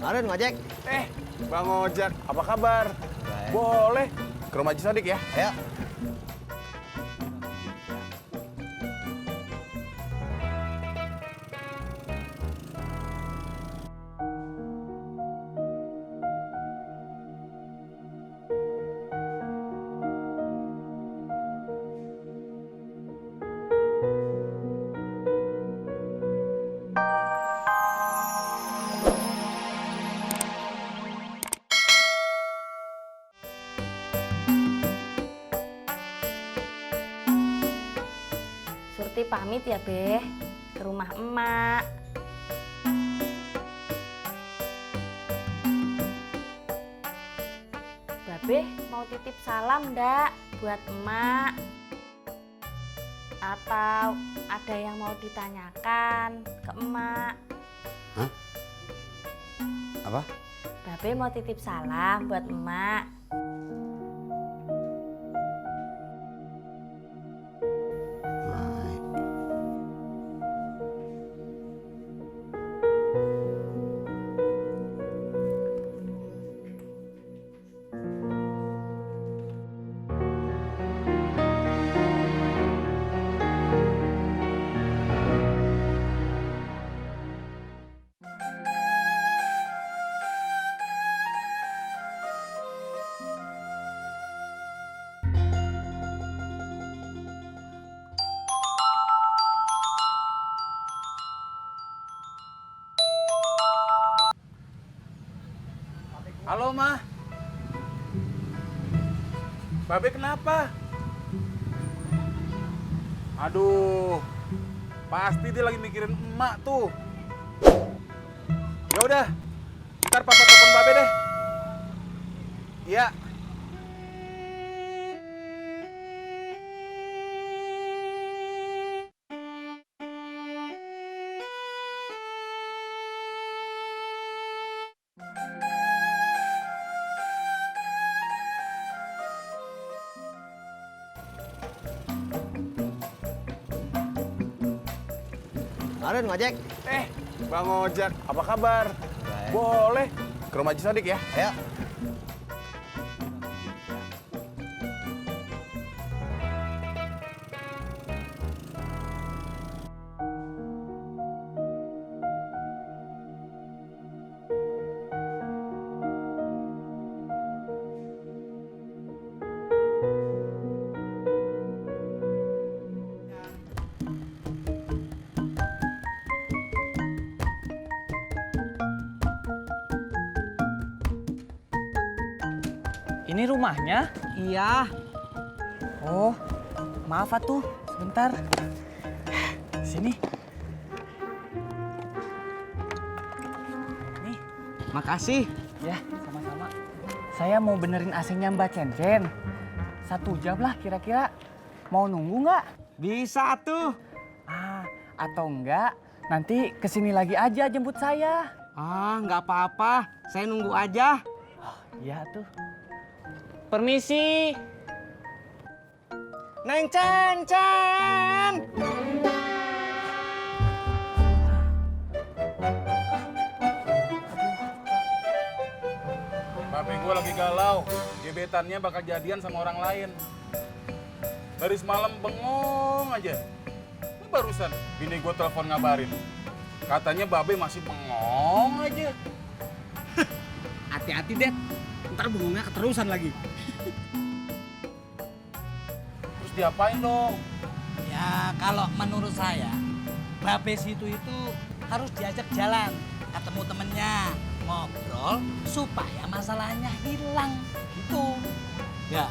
Maren ngojek. Bang Ojek, apa kabar? Baik. Boleh ke rumah Haji Sodik ya? Ayo. Surti pamit ya, Beh, ke rumah emak. Babe mau titip salam ndak buat emak? Atau ada yang mau ditanyakan ke emak? Hah? Apa? Babe mau titip salam buat emak. Baik. Halo, Mah. Babe kenapa? Aduh, pasti dia lagi mikirin emak tuh. Ya udah, ntar papa telepon Babe deh. Iya. Maren ngojek. Bang Ojek, apa kabar? Baik. Boleh ke rumah Haji Sodik ya? Ayo. Ini rumahnya? Iya. Oh, maaf atuh, sebentar. Sini. Nih, Makasih. ya sama-sama. Saya mau benerin AC-nya Mbak Cencen. 1 jam lah kira-kira. Mau nunggu nggak? Bisa tuh. Atau enggak, nanti kesini lagi aja jemput saya. Nggak apa-apa. Saya nunggu aja. Iya tuh. Permisi. Neng Cen. Babe gue lagi galau, gebetannya bakal jadian sama orang lain. Dari semalam bengong aja. Ini barusan bini gue telepon ngabarin. Katanya Babe masih bengong aja. Hati-hati, Det. Ntar bengongnya keterusan lagi. Terus diapain dong? Ya kalau menurut saya, Babe situ itu harus diajak jalan, ketemu temennya, ngobrol supaya masalahnya hilang, gitu. Ya.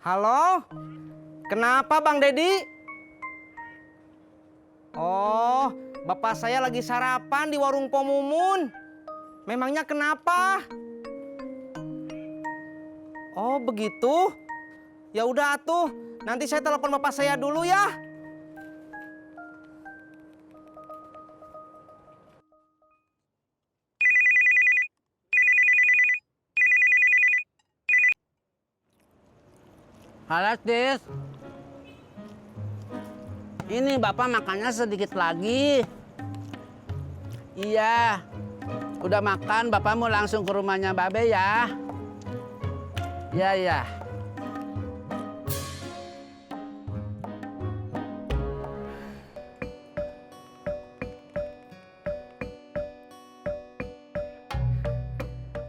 Halo? Kenapa Bang Dedi? Oh, bapak saya lagi sarapan di warung Pomumun. Memangnya kenapa? Oh, begitu? Ya udah atuh, nanti saya telepon bapak saya dulu ya. Halas, Tis. Ini Bapak makannya sedikit lagi. Iya. Udah makan, Bapak mau langsung ke rumahnya Babe ya. Iya, iya.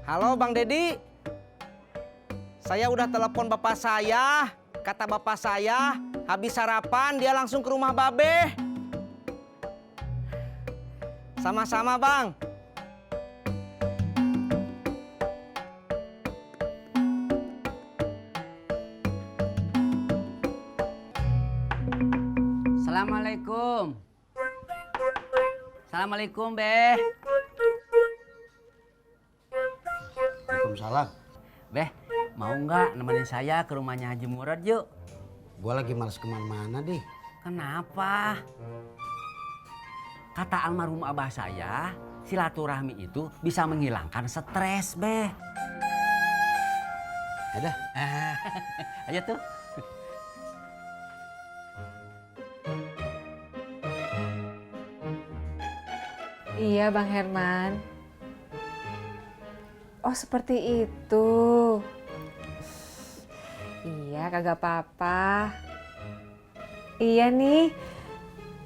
Halo Bang Dedi. Saya udah telepon bapak saya. Kata bapak saya, habis sarapan dia langsung ke rumah Babe. Sama-sama Bang. Assalamualaikum. Assalamualaikum, Beh. Waalaikumsalam. Beh, mau nggak nemenin saya ke rumahnya Haji Murad yuk? Gua lagi males kemana-mana, Di. Kenapa? Kata almarhum abah saya, silaturahmi itu bisa menghilangkan stres, Beh. Ada? Ayo tuh. Iya Bang Herman. Oh seperti itu. Iya kagak apa-apa. Iya nih,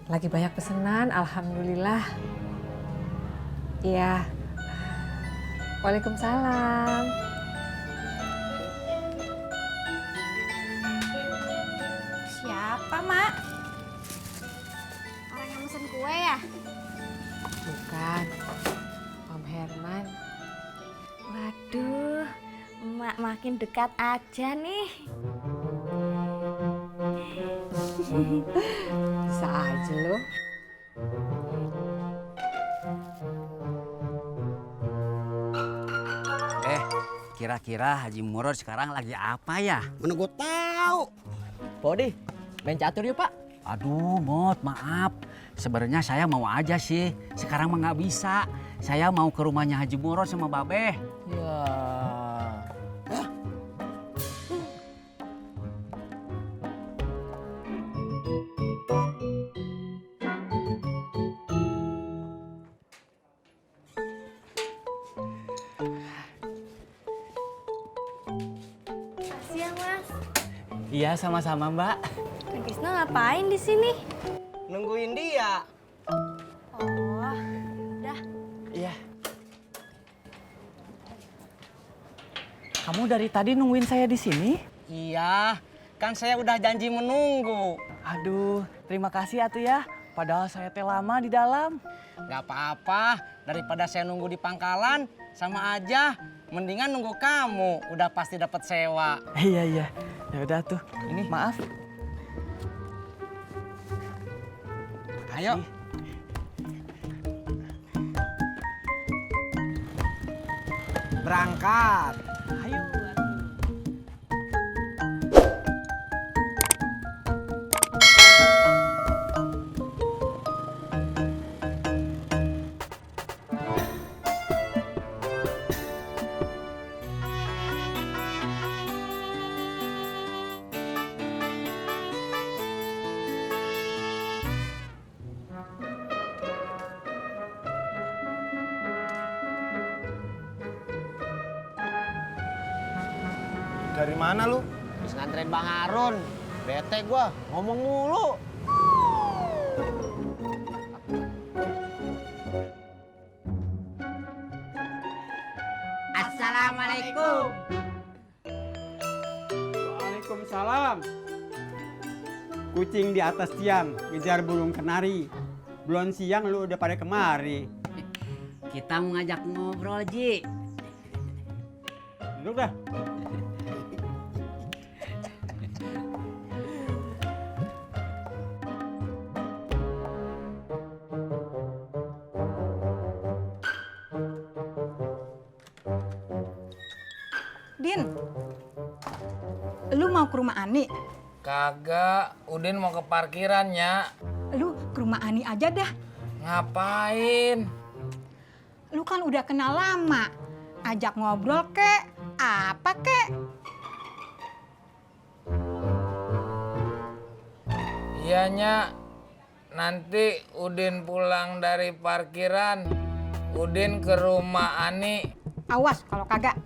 lagi banyak pesanan, alhamdulillah. Iya. Waalaikumsalam. Siapa, Mak? Orang yang mesen kue ya? Bukan, Om Herman. Waduh, Mak makin dekat aja nih. Bisa aja loh. Kira-kira Haji Murad sekarang lagi apa ya? Mana gua tahu. Podi, main catur yuk Pak. Aduh, Mot, maaf. Sebenarnya saya mau aja sih. Sekarang mah nggak bisa. Saya mau ke rumahnya Haji Murad sama Babe. Ya. Makasih ya, Mas. Iya, sama-sama, Mbak. Kang Tisna ngapain di sini? Nungguin dia. Oh, udah. Iya. Kamu dari tadi nungguin saya di sini? Iya, kan saya udah janji menunggu. Aduh, terima kasih atuh ya. Padahal saya teh lama di dalam. Gak apa-apa, daripada saya nunggu di pangkalan, sama aja. Mendingan nunggu kamu, udah pasti dapat sewa. Iya, iya. Ya udah tuh. Ini maaf. Ayo. Berangkat. Ayo. Dari mana lu? Habis nganterin Bang Harun. Bete gua, ngomong mulu. Assalamualaikum. Waalaikumsalam. Kucing di atas tiang ngejar burung kenari. Belum siang lu udah pada kemari. Kita mau ngajak ngobrol, Ji. Duduk dah. Din, lu mau ke rumah Ani? Kagak, Udin mau ke parkirannya. Lu ke rumah Ani aja dah. Ngapain? Lu kan udah kenal lama. Ajak ngobrol kek, apa kek? Iya, Nyak. Nanti Udin pulang dari parkiran, Udin ke rumah Ani. Awas kalau kagak.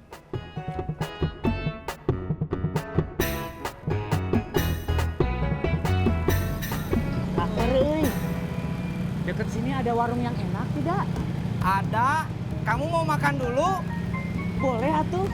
Lapar, euy. Deket sini ada warung yang enak tidak? Ada. Kamu mau makan dulu? Boleh atuh.